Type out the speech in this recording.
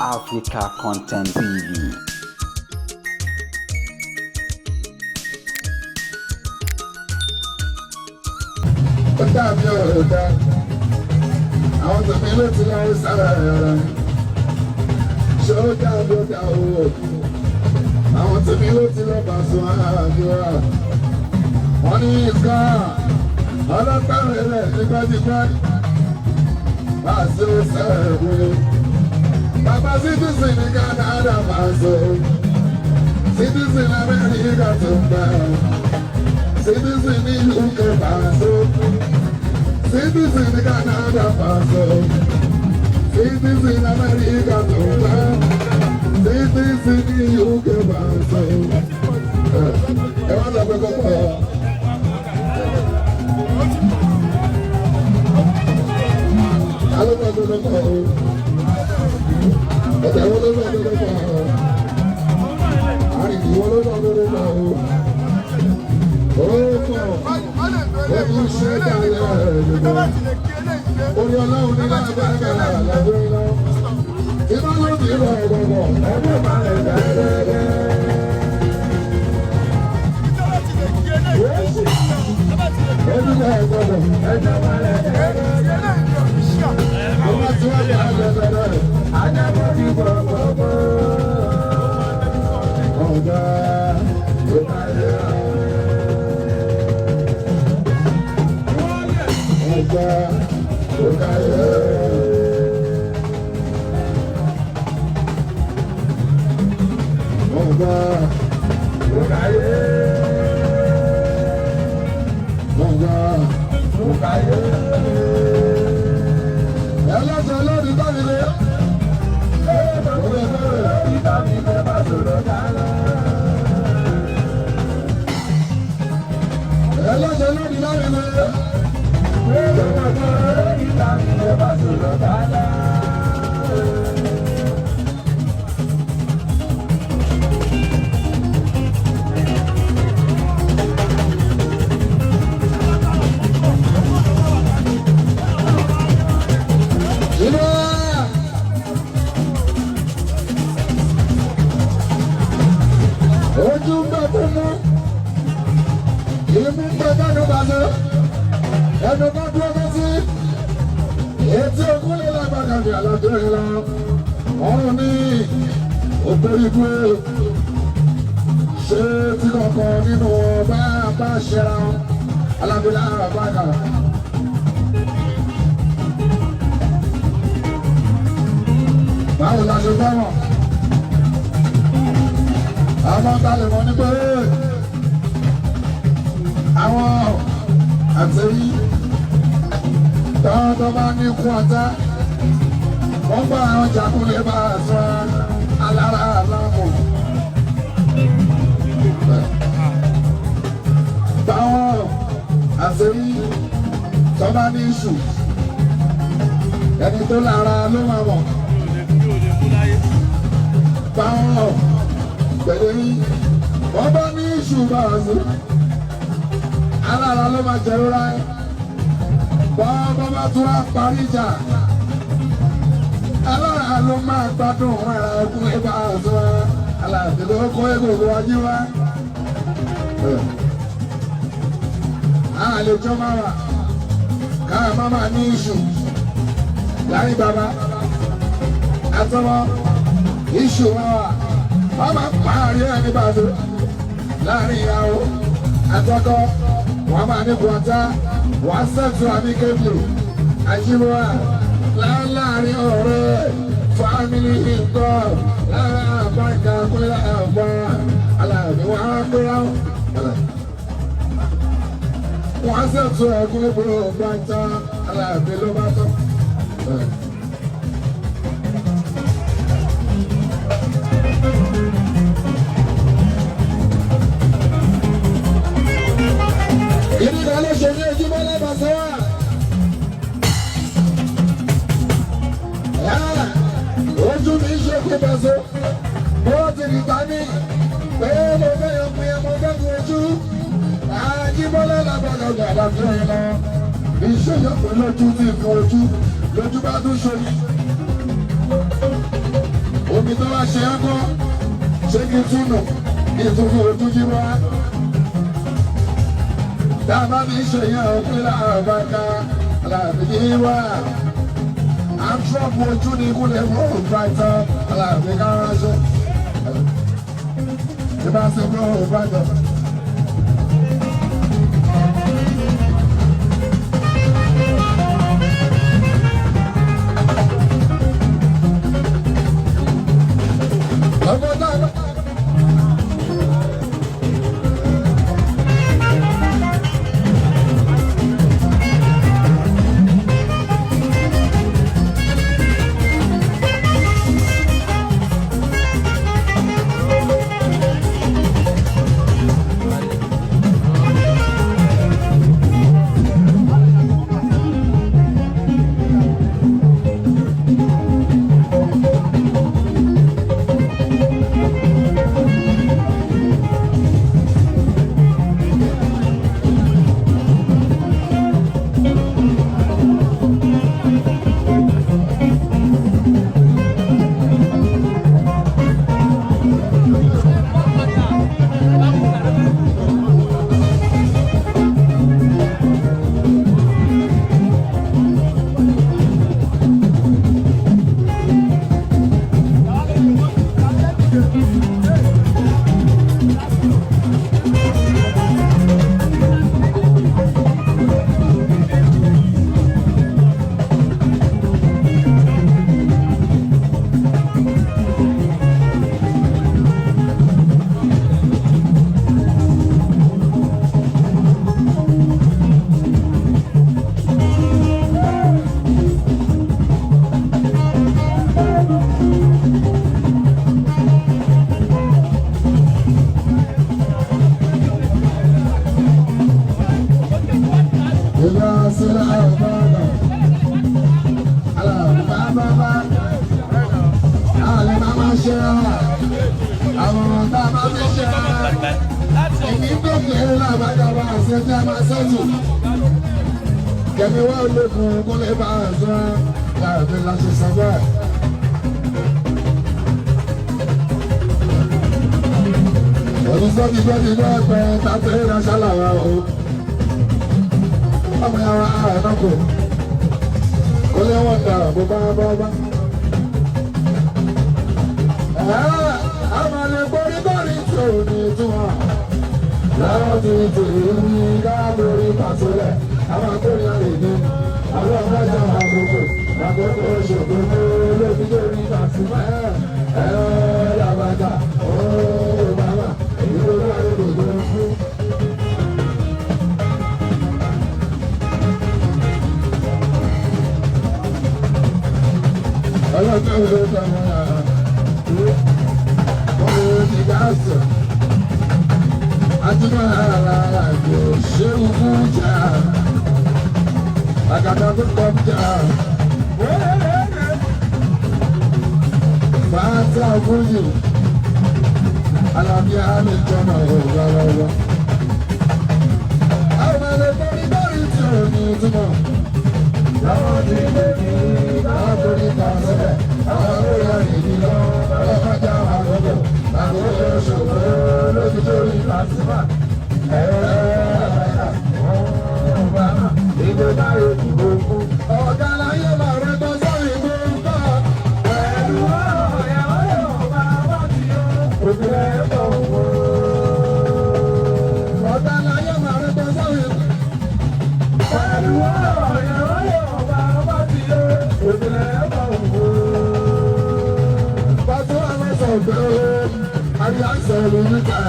Africa Content TV. Ó dàbí ọ̀rọ̀ dá àwọn tèmi ló ti lọ sára ẹ̀rọ. Ṣé ó dàbí ó dà owó? Àwọn tèmi ló ti lọ bá sùn àdúrà. Wọ́n ní ìka ọlọ́pàá rẹ̀ tipẹ́tipẹ́ bá a ṣe sẹ́ẹ̀kú. Bàbá citizen ní Canada máa ṣe citizen Amẹ́ríkà tó ń bẹ̀, citizen ní UK máa ṣe citizen ní Canada pàṣẹ, citizen Amẹ́ríkà tó ń bẹ́, citizen ní UK pàṣẹ. Ẹ wá lọ pé kó pọ̀. Alóògbé tó pọ̀ o. Ẹ̀jẹ̀ wo ló lọ tó pọ̀ o? Àrìndì wo ló lọ tó pọ̀ o? Ó pọ̀. Ẹbí ṣe kalẹ̀ ẹ̀ẹ́dẹ̀gbẹ̀. Orí ọlọ́run ní lágbára lágbára lọ. Iná ló ti rọ̀ ọ̀gbọ̀gbọ̀, ẹgbẹ́ máa rẹ̀ dẹ́dẹ́dẹ́. Ẹbí náà gbọ́dọ̀, ẹjọ́ máa rẹ̀ dẹ́dẹ́dẹ́. Mo bá ti wá ní àgbẹ̀dẹ̀dẹ̀, ajábọ̀ ní gbọ̀ngbọ̀ngbọ̀. Ọ̀gá tó bá yẹ. Ọ̀gá tó bá yẹ. Ọ̀gá tó bá yẹ. Ọ̀gá tó bá yẹ. Ẹlẹ́sẹ̀ lórí bá mi lé. Lórí bá mi lé bá sọ̀rọ̀ dáná. Ẹlẹ́sẹ̀ lórí bá mi lé. Lórí bá mi lé bá sọ̀rọ̀ dáná. Ìbá! Ojú ń bẹ fún mú, ìmú ń bẹ fẹ́nu bàtẹ́, ẹnu bá dúró létí, etí ogún lè lágbàdàn ní àlàjò ìlọ, ọrùn ní ògbórí dúró, ṣé tí kankan nínú ọba bá ṣẹra alábílà àbáka. Báwo la ṣe fẹ́ràn? Àwọn ta lè mọ̀ ní pé àwọn àtẹ̀yí táwọn tó bá ní kú ọ̀tá, wọ́n gbọ́ àwọn jagunlé bá a sọ alára aláàmù. Táwọn àtẹ̀yí tó bá ní iṣu, ẹni tó lára ló máa mọ̀. Táwọn pẹ̀lú yín wọ́n bá ní iṣu bá a sọ alára ló máa jẹrora ẹ. Bọ́ọ̀ bá tún wá parí ìjà, alára ló máa gbádùn ara ọkùnrin bá a sọ, aláàbí ló kó egbòho wájú wá. Àlejò máa wà káà má máa ní iṣu láyé bàbá àtọmọ iṣu máa wà, wọ́n máa parí ẹni bàtú láàrin ìyàwó àtọkọ, wọ́n máa ní kọ́ńtà, wọ́n sẹ́tù àmì kébìlì àjíwá láàrin ọ̀rẹ́ fámìlì nǹkan lára àbáǹkà kúnlẹ̀ àbá aláàbí wọ́n á pẹ́rẹ́ wọ́n sẹ́tù ẹ̀kún ìbúrò bàtà aláàbí ló bá tán. Ìdíkà ló ṣe ní ojúmọ́ lábàṣẹ́ wà. Ojú mi ṣe kú bàṣọ. Bó ti rí ta ní pé mo fẹ́ yọkùn yẹn, mo fẹ́ kun ojú. Àjíbọ́lá làbàgàgà làbẹ́ lọ. Iṣẹ́ yọkùn lójú ti kun ojú. Lójú bá tún ṣe. Èmi tó bá ṣe é kọ́, ṣé kí n tún nù kí n tún fi ojú jí wá. Tá a bá fi ṣe yẹn òpin láàbàkà aláàbí yí wá. À ń trọ́pù ojú ní kúlẹ̀ mọ́ brighton aláàbí káránṣẹ́. Ìbá ṣe mọ́ brighton. Ọgbọ́n náà. Kẹ̀mí wá olókun kó lè bá a sọ láàbí láti sọ bẹ́ẹ̀. Ọdún sọ́kì sọ́kì náà pẹ́ tàbí ìránṣẹ́ làwọn o. Ọmọ yàrá àná kò. Kó lè wọ́n dà bó bá bá bá. Àwọn àlè borí borí tó ní ìtumọ̀. Láwọn ti tèmi ní ká borí pàṣẹlẹ̀. Àwọn akórin àlè ní. Àwọn ọlọ́jà àkókò. Àkókò ṣòkòtò lóbi lórí Pasuma. Ẹ̀rọ làbàtà ooo bàbá ìlú láyé gbogbo fún. Ọlọ́jọ́ ló tọmọ náà. Wọ́n lè ti gáàsì. Àtúmọ̀ ara àjò ṣéwù fún jà. Àgàtà tó kọ́ jà. Fàtà fújì. Alábíà mi jọ̀nà ògbàlọ́wọ́. Àwọn ẹlẹ́gbẹ́rin bẹ́rin tí ò ní túmọ̀. Láwọn ti lé ní láàbórí kan sílẹ̀. Àwọn olóyè rìn lọ. Ọlọ́kọ̀já àkókò. Àkókò ṣòro lójú lórí Pasuma. Ẹ̀rọ àbáyà ọ̀hún bàbá. Ìjọba yóò dìbò fún. Ọ̀gá láyé làárẹ̀ tó sọ̀rọ̀ ìgbó ń bọ̀. Pẹ̀lú ọ̀rẹ́ ọ̀rẹ́ ọba wá sí o. Òbí ẹ̀ bọ̀ wò. Ọ̀gá láyé làárẹ̀ tó sọ̀rọ̀ ìgbó. Pẹ̀lú ọ̀rẹ́ ọ̀rẹ́ ọba wá sí o. Òbí ẹ̀ bọ̀ wò. Pàtó àwọn sọ̀gbẹ́ o, àríyá sọ̀rọ̀ níta.